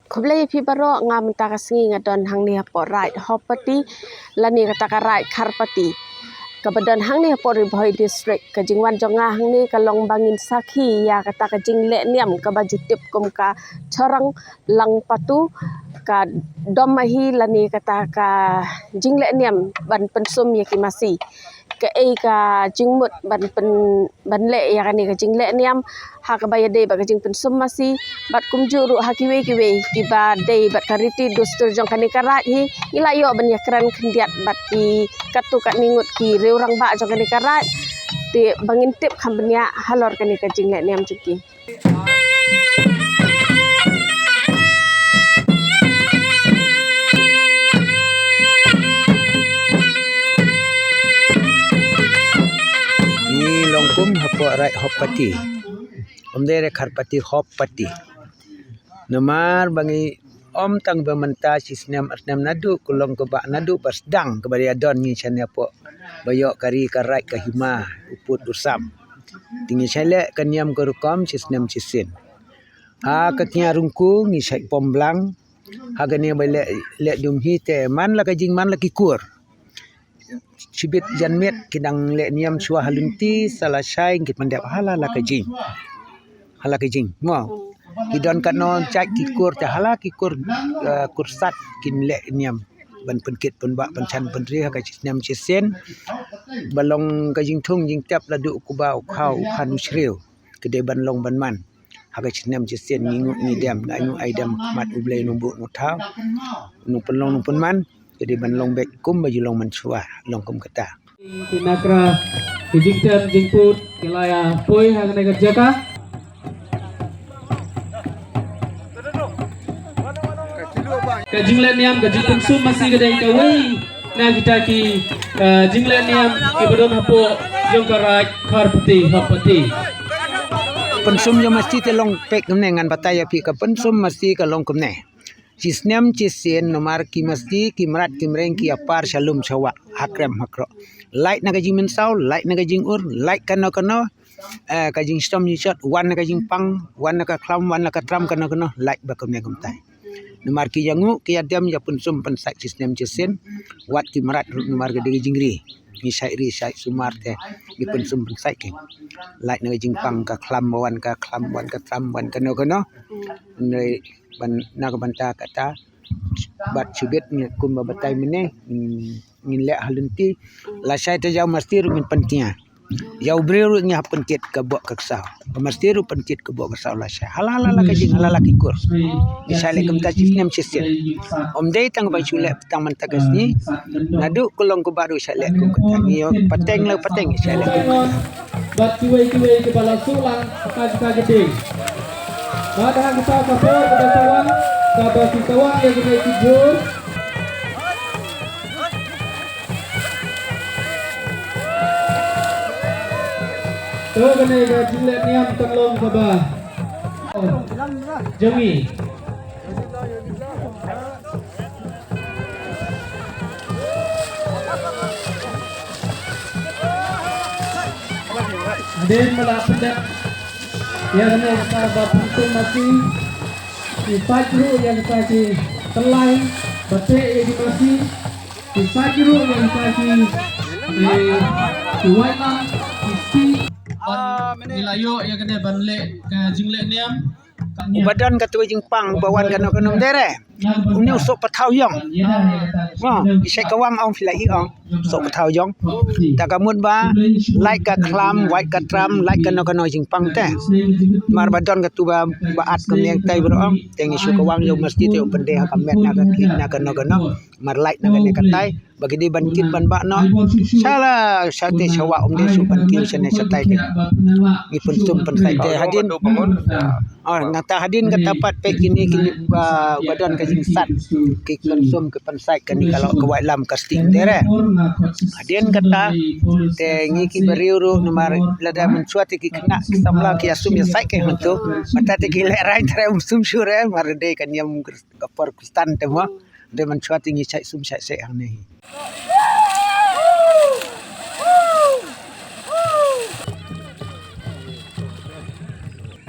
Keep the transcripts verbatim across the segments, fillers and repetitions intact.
Khublei phi baroh, nga mynta ka sngi nga don hangne hapoh Raid Hopati lane kata ka Raid Kharpati kaba don hangne hapoh Ri Bhoi District. Ka jingwan jong nga hangne ka long ba ngin sakhi ïa kata ka jingleh niam kaba ju tip kum ka Chorang Langpatu, ka dom mahi lane kata ka jingleh niam ban pynsum ïa ki masi. Kaei ka jingmut ban pyn, ban leh ïa kane ka jingleh niam ha kaba ïadei bad ka jingpynsum masi, bad kumjuh ruh ha kiwei kiwei kiba dei bad ka riti dustur jong kane ka raid hi. Ngi la ïoh ban ïakren khyndiat bad ki katto katne ngut ki riew rangbah jong kane ka raid, te ba ngin tip kham bniah halor kane ka jingleh niam jong ki. Ngi long kum hapoh Raid Hopati. Ym dei re Kharpati, Hopati. Namar ba ngi ym tang ba mynta shi snem ar snem naduh ka long kaba naduh ba sdang kaba ïa don ngi shane hapoh ba ïoh ka ri ka raid ka hima u pud u sam. Te ngi shait leh ka niam ka rukom shi snem shi sien. Ha ka Kiar Rungku ngi shait pom blang. Ha kane ba leh, leh dum hi te man la ka jing man la ki kur. Shibit janmiet ki dang leh niam shuwa ha lynti sa lashai ki pyndep ha la la ka jing. Ha la ka jing. Mo. Ki don katno jait ki kur te ha la ki kur, eh, kur sat kin leh niam ban pynkit pynbah pynshan pynri ha ka shi snem shi sien. Ba long ka jingthung jingtep la duh u kba u khaw u khan u shriew. Ka dei ban long ban man. Ha ka shi snem shi sien ngi nguh ngi dem, ngi nguh ai dem khmat U Blei Nongbuh Nongthaw. Nongpynlong nongpynman, ka dei ban long beit kum ba ju long mynshuwa, long kum kata. Ki nakra, ki jingtem jingput, ki la ïa poi ha kane ka jaka. Ka jingleh niam, ka jingpynsum masi ka dei kawei na kita ki, eh, jingleh niam kiba don hapoh jong ka raid Kharpati, Hopati. Pynsum jong masi te long peit kumne, ngan batai ïa phi ka pynsum masi ka long kumne. Shi snem shi sien namar ki masi ki mrad ki mreng ki ïa par sha lum sha wah ha krem ha krok. Lait na ka jingmynsaw, lait na ka jingur, lait kano kano, eh, ka jingshitom jingshot, wan na ka jingpang, wan na ka khlam, wan na ka tram kano kano, lait ba kumne kumtai. Namar ki ïa nguh, ki ïa dem, ïa pynsum pynsait shi snem shi sien. Wat ki mrad ruh namar ka dei ka jingri. Ngi shait ri, shait sumar te, ngi pynsum pynsait ki. Lait na ka jingpang ka khlam, wan ka khlam, wan ka tram, wan kano kano. Ngi ban, na ka bynta kata, bad shibit ngi kumba batai mynne, mm, ngin leh ha lynti. Lashai te jaw masti ruh ngin pyntia. Jaw briew ruh ngi hap pynkit ka bok ka ksaw. Ka masti ruh pynkit ka bok ka ksaw lashai. Hala hala la ka jing, hala la ki kur. Ngi shait leh kumta shi snem shi sien. Ym dei tang ban shu leh tang mynta ka sngi. Naduh ka long kaba ruh shait leh kum kata. Ngi ïoh pateng la pateng shait leh kum kata. Bad kiwei kiwei kiba la shu lang ka jaka ka ding. Bad ha kata ka por kaba tawang, kaba ki tawang ïa kane ki jur. To kane ka jingleh niam tang long kaba jong ngi. Hadien ba la pyndep ïa kane ka ba pyntung masi, ki pait ruh ïa kita ki tyllai ba teh ïa ki masi, ki pait ruh ïa kita ki, ki, ki waitlam, ki sti. Ngi la ïoh ïa kane ban leh ka jingleh niam. Uba don katu ka jingpang, uba wan kano kano mdere. Une u soh pathaw ïong. Ngo, i shait ka wang ong phi la i ong. Soh pathaw ïong. Ta ka mut ba, lait ka khlam, wait ka tram, lait kano kano jingpang te. Mar ba don katu ba, ba at ka meng tai bro ong. Te ngi shu ka wang ïong mesti te u pynde ha ka met na ka klik na kano kano. Mar lait na kane ka tai. Ba ki dei ban kit ban bah noh. Sha la, sha te sha wah um dei shu ban kiew shane shatai te. Ngi pynsum pynsait te hadien. Oh, nangta hadien kata pat peit kine, kine ba, ba don ka jingsat. Ki pynsum ki pynsait kane ka lok ka waitlam ka sting te re. Hadien kata te ngi ki briew ruh namar lada mynshuwa te ki khynnah ki samla ki ïa sum ïa sait ki hangto. Mynta te ki lehrain te re um sum shuh re mar dei ka niam ka por Khristan te mo. Dei mynshuwa te ngi shait sum shait sait hangne.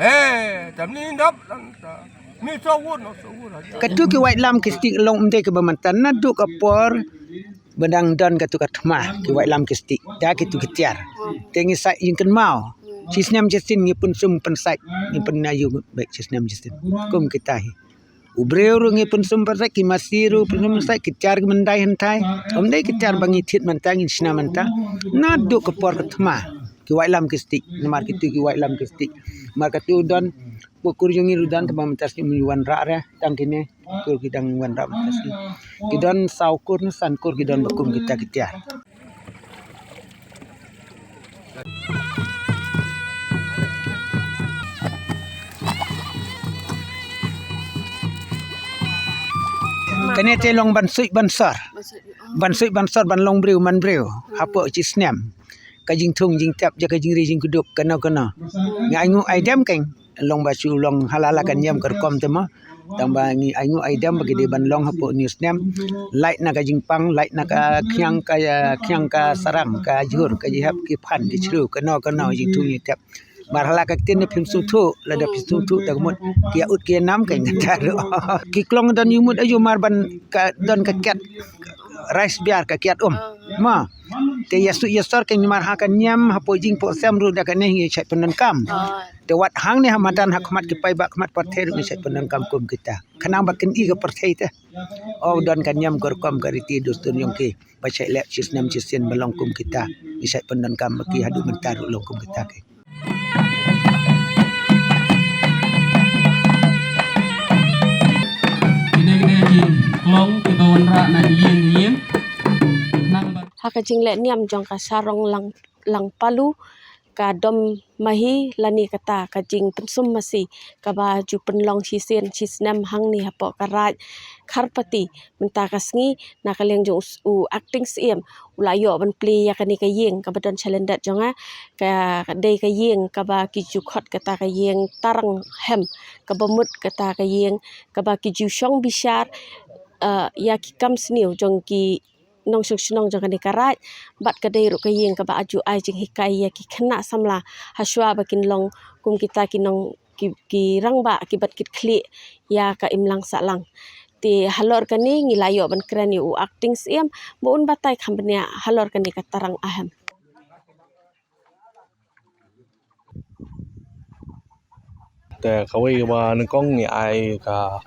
He, tam ni dap lang ta. Katu ki waitlam ki stick long ym dei kaba mynta, naduh ka por ba dang don katu ka thma ki waitlam ki stick da kitu ki tiar. Te ngi sa ïeng kynmaw. Shisnem shisien ngi pynsum pynsait, ngi pynïaid beit shisnem shisien. Kum kita hi. U briew ruh ngi pynsum pynsait, ki masi ruh pynsum pynsait, ki tiar ki myndai hyntai. Ym dei ki tiar ba ngi thied mynta, ngi shna mynta. Naduh ka por ka thma ki waitlam ki stick, namar kitu ki waitlam ki stick. Namar katu don, ba kur jong ngi ruh don, te ba mynta shu wanrah re, tang kine, kur ki dang wanrah mynta shu. Ki don saw kur ne san kur ki don ba kum kita ki tiar. Kane te long ban suit ban sor. Ban suit ban sor, ban long briew man briew. Hapoh shisnem. Ka jingthung jingtep, ja ka jingri jingkuduk, kano kano. Ngi ai nguh ai dem keng. Long ba shu long ha la la ka niam ka rukom te mo. Tang ba ngi ai nguh ai dem ba ki dei ban long hapoh une u snem. Lait na ka jingpang, lait na ka khñiang ka, khñiang ka sarang, ka jhur, ka jihep, ki phan, ki chru, kano kano jingthung jingtep. Mar ha la ka ktien ne phim sngewthuh, lada phim sngewthuh te ka mut ki ïa ud ki ïa nam keng kata ruh. Ki klong don ïa mut aïu mar ban ka don ka kiad rice beer, ka kiad um. Ma. Te ïa suit ïa sor keng, namar ha ka niam hapoh jingpoh sem ruh da kane ngi shait pyndonkam. Te wat hangne ha madan, ha khmat ki paidbah, khmat pyrthei ruh ngi shait pyndonkam kum kita. Khnang ba kin i ka pyrthei te. O don ka niam ka rukom ka riti dustur jong ki. Ba shait leh shisnem shisien ba long kum kita. Ngi shait pyndonkam ba ki haduh mynta ruh long kum kita ki. Kine kine ki klong kiba wanrah na ïing ïing. Nang ba Ha ka jingleh niam jong ka sarong lang, lang palu, ka dom mahi lane kata ka jingpynsum masi kaba ju pynlong shisien shisnem hangne hapoh ka Raid Kharpati. Mynta ka sngi na ka liang jong u, u acting Syiem u la ïoh ban plie ïa kane ka ïing kaba don shalyndet jong nga, ka dei ka ïing kaba ki ju khot kata ka ïing tarang hem, kaba mut kata ka ïing kaba ki ju shong bishar, eh, ïa ki kam sniew jong ki nongshong shnong jong kane ka Raid, bad ka dei ruh ka ïing kaba aju ai jinghikai ïa ki khynnah samla hashwa ba kin long kum kita ki nong ki, ki rangbah kiba kitkhlieh ïa ka imlang sahlang. Te halor kane ngi la ïoh ban kren ïa u acting Syiem ba un batai kham bniah halor kane ka tarang ahem. Te kawei kaba nyngkong ngi ai ka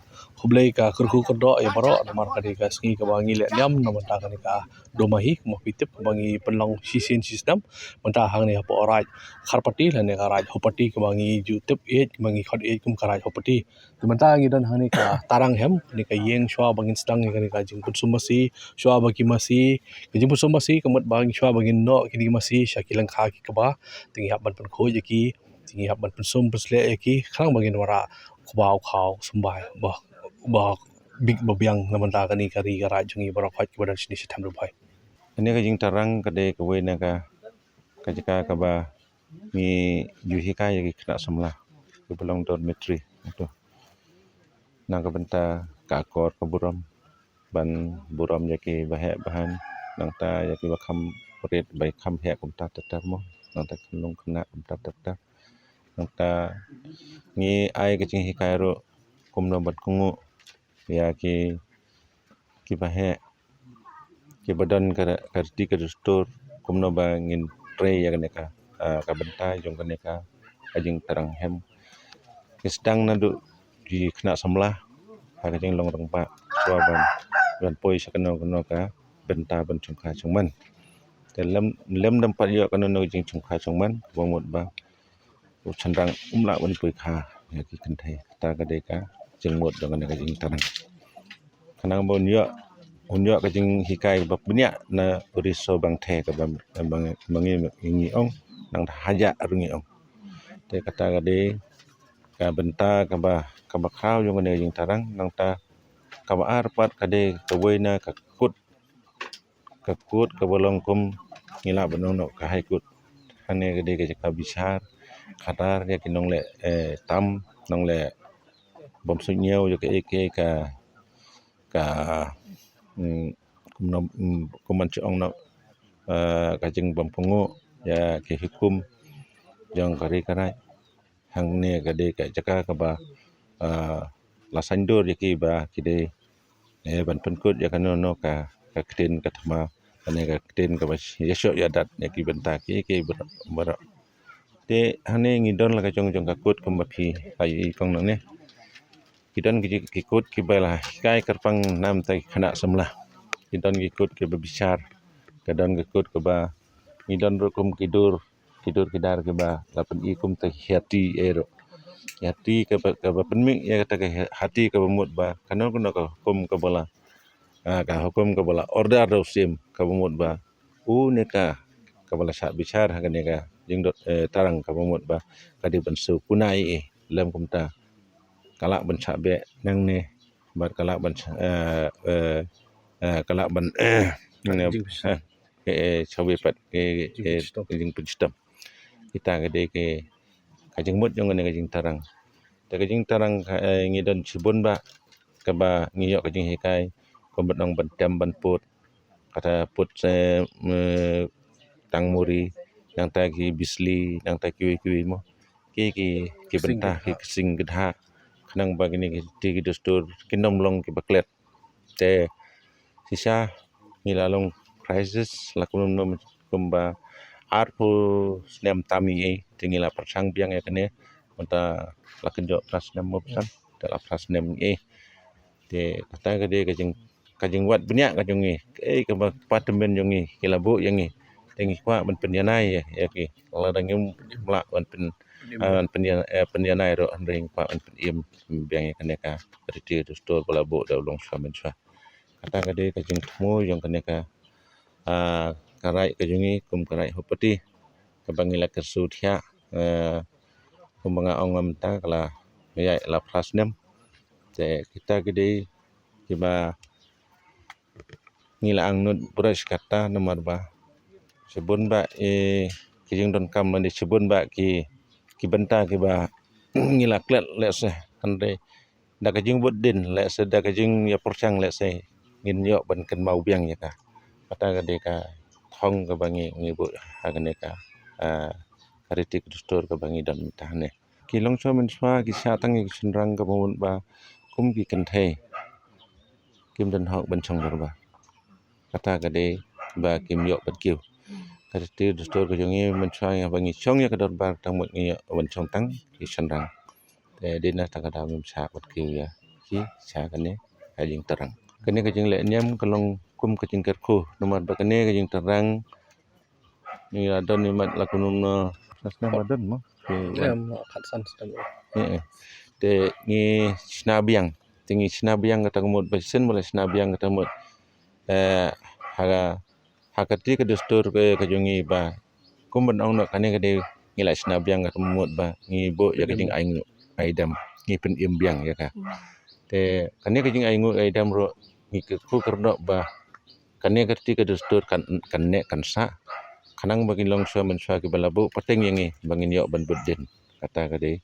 khublei ka kyrkhu kyrdoh ïa baroh namar ka dei ka sngi kaba ngi leh niam na mynta kane ka Domahi, kumba phi tip kaba ngi pynlong shisien shisnem mynta hangne hapoh Raid Kharpati lane ka Raid Hopati kaba ngi ju tip ïeit, kaba ngi khot ïeit kum ka Raid Hopati. Te mynta ngi don hangne ka tarang hem, kane ka ïing shuwa ba ngin sdang ïa kane ka jingpynsum masi, shuwa ba ki masi, ka jingpynsum masi ka mut ba ngi shuwa ba ngin noh kine ki masi sha ki lyngkha ki kba, te ngi hap ban pynkhuid ïa ki, te ngi hap ban pynsum pynsleh ïa ki, khnang ba ngin wanrah u kba u khaw symbai ba, ba bit ba biang na mynta kane ka ri ka raid jong ngi baroh khoit kiba don shane sha Them Ri Bhoi. Kane ka jingtarang ka dei kawei na ka, ka jaka kaba ngi ju hikai ïa ki khynnah samla kiba long dormitory. Hato na ka bynta ka akor ka burom ban burom ïa ki baheh bahan, nangta ïa kiba kham rit ba kham heh kumta ter ter mo, nangta khynnah kumta ter ter. Nangta ngi ai ka jinghikai ruh kumno ban kohnguh ïa ki, ki baheh kiba don ka, ka riti ka dustur kumno ba ngin trei ïa kane ka, ah, ka bynta jong kane ka, ka jingtarang hem. Ki sdang naduh ki khynnah samla ha ka jinglong rangbah shuwa ban, ban poi sha kano kano ka bynta ban shongkha shongman. Te lem, lem dang pat ïoh kano kano ka jingshongkha shongman kaba mut ba u shynrang um lah ban poi kha ïa ki kynthei. Kata ka dei ka jingmut jong kane ka jingtarang. Khnang ba un ïoh, un ïoh ka jinghikai kaba bniah na u riso bangthe kaba, ba ngi, ba ngi ong, nangta hajan ruh ngi ong. Te kata ka dei ka bynta kaba, kaba khraw jong kane ka jingtarang, nangta kaba ar pat ka dei kawei na ka kut, ka kut kaba long kum ngi lah ban ong noh ka High Court. Hangne ka dei ka jaka bishar khadar ïa ki nongleh, eh, tam, nongleh bym suidñiew ïa kaei kaei ka, ka, mm, kumno, mm, kumno shu ong noh, eh, ka jingbym kohnguh ïa ki hukum jong ka ri ka raid. Hangne ka dei ka jaka kaba, ah, la saiñdur ïa ki ba ki dei, eh, ban pynkut ïa kano kano ka, ka ktien ka thma, kane ka ktien kaba ïashoh ïadat ïa ki bynta ki, ki baroh. Te hangne ngi don la ka jong jong ka kut kumba phi la ïohi kong nangne. Ki don ki, ki kut kiba la hikai kyrpang namar ki khynnah samla. Ki don ki kut kiba bishar. Ka don ki kut kiba, ngi don ruh kum ki dur, ki dur ki dar kiba la pyni kumta ki hati eh ruh. Ki hati kaba, kaba pynmih ïa kata ka hati kaba mut ba kano kano ka hukum kaba la, ah, ka hukum kaba la order da u syiem kaba mut ba une ka, kaba la shah bishar ha kane ka jingdon, eh, tarang kaba mut ba ka dei ban siew kuna ïa i, lym kumta ka lah ban shah beh nangne bad ka lah ban shah, eh, eh, eh, ka lah ban, eh, nangne, eh, eh, shawi pat, eh, eh, jingpynshitom. Kita ka dei ka, ka jingmut jong kane ka jingtarang. Te ka jingtarang ka, eh, ngi don shibun ba kaba ngi ïoh ka jinghikai, kumba nong ban tem ban put, kata put, eh, me, tang muri, nangta ki bisli, nangta kiwei kiwei mo. Ki, ki, ki bynta ki ksing kdha. Khnang ba kine ki, ki dustur kin ym long kiba klet. Te shisha ngi la long crisis la kumno kumba arphew snem tam ïa i, te ngi la pyrshang biang ïa kane, mynta la kynjoh phra snem mo bsan, te la phra snem ïa i. Te kata ka dei ka jing, ka jingwad bniah ka jong ngi, kaei kaba kpa tymmen jong ngi ki la buh ïa ngi. Te ngi kwah ban pynïanai ïa, ïa ki. Lada ngim lah ban pyn, ah, ban pynïa, eh, pynïanai ruh hynrei ngi kwah ban pynim biang ïa kane ka riti dustur ba la buh da u longshuwa mynshuwa. Kata ka dei ka jingthmu jong kane ka, ah, ka raid ka jong ngi kum ka raid Hopati kaba ngi la kyrsu thiah, eh, kumba nga ong mynta ka la ïaid la phra snem. Te kita ki dei kiba ngi la angnud brush kata namar ba shibun ba, eh, ki jingdonkam lane shibun ba ki, ki bynta kiba ngi la klet lehse hynrei da ka jingbud din lehse da ka jingïapyrshang lehse ngin ïoh ban kynmaw biang ïa ka. Kata ka dei ka thong kaba ngi, ngi buh ha kane ka, ah, ka riti ka dustur kaba ngi don mynta hangne. Ki longshuwa mynshuwa ki shah tang ïa ki shynrang kaba mut ba kum ki kynthei kim don hok ban shong dorbar. Kata ka dei ba kim ïoh ban kiew. Ka riti dustur ka jong ngi mynshuwa ïa ba ngi shong ïa ka dorbar tang mut ngi ïoh ban shong tang ki shynrang. Te dei na kata ka daw ngim shah ban kiew ïa ki sha kane ka jingtarang. Kane ka jingleh niam ka long kum ka jingkyrkhu namar ba kane ka jingtarang ngi la don imat la kumno, phra snem la don mo. Em, khatsan snem. Eh, eh. Te ngi shna biang. Te ngi shna biang kata ka mut ba shisien ba la shna biang kata ka mut. Eh, ha ka, ha ka riti ka dustur ka, ka jong ngi ba kum ban ong noh kane ka dei ngi la shna biang kata ka mut ba ngi buh ïa ka jingainguh aidam, ngi pynim biang ïa ka. Te kane ka jingainguh aidam ruh ngi kyrkhu kyrdoh ba kane ka riti ka dustur kan, kan neh kan sah. Khnang ba ki longshuwa mynshuwa kiba la buh pateng ïa ngi ba ngin ïoh ban bud dien. Kata ka dei